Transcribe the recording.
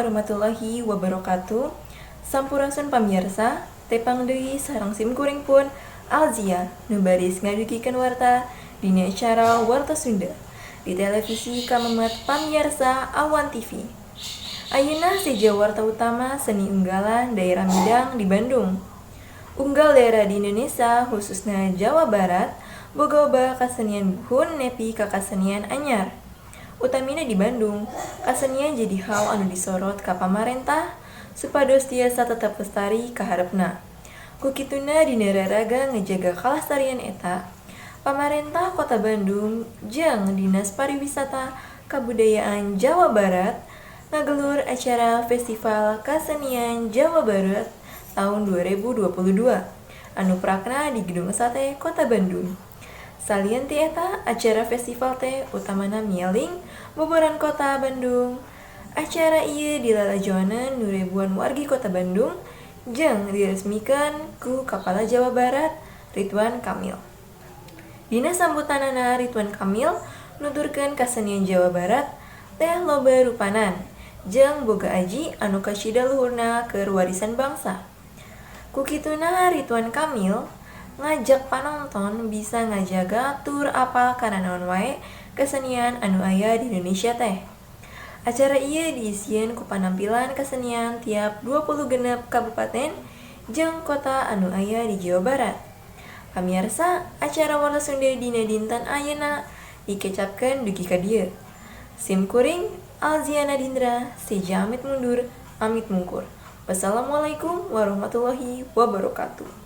Warahmatullahi wabarakatuh. Sampurasun pamiarsa, tepang deui sareng simkuring pun Alzia nu baris ngadugikeun warta dina acara Warta Sunda di televisi kamemet pamiarsa Awan TV. Ayeuna seja warta utama seni unggalan daerah midang di Bandung. Unggal daerah di Indonesia, khususna Jawa Barat, boga loba kasenian buhun nepi ka kasenian anyar. Utamina di Bandung, kasenian jadi hal anu disorot ka pamarentah supados tiasa tetep lestari ka harepna. Ku kituna, dina raraga ngajaga kalestarian eta, Pamarentah Kota Bandung jeung Dinas Pariwisata Kabudayaan Jawa Barat ngagelur acara Festival Kasenian Jawa Barat tahun 2022 anu prakna di Gedung Sate, Kota Bandung. Salian ti eta, acara festival teh utamana mieling boboran Kota Bandung. Acara ieu dilalajoanan nu ribuan wargi Kota Bandung jeung diresmikeun ku Kapala Jawa Barat, Ridwan Kamil. Dina sambutanana, Ridwan Kamil nuturkeun kasenian Jawa Barat teh loba rupanan jeung boga aji anu kacida luhurna keur warisan bangsa. Ku kituna, Ridwan Kamil ngajak panonton bisa ngajaga tur apal kana naon wae kesenian anu aya di Indonesia teh. Acara ieu diisieun ku panampilan kesenian tiap 26 kabupaten jeung kota anu aya di Jawa Barat. Pamiarsa, acara Warta Sunda dina dinten ayeuna dikecapkeun dugi ka dieu. Sim kuring Alziana Dindra, seja amit mundur, amit mungkur. Wassalamualaikum warahmatullahi wabarakatuh.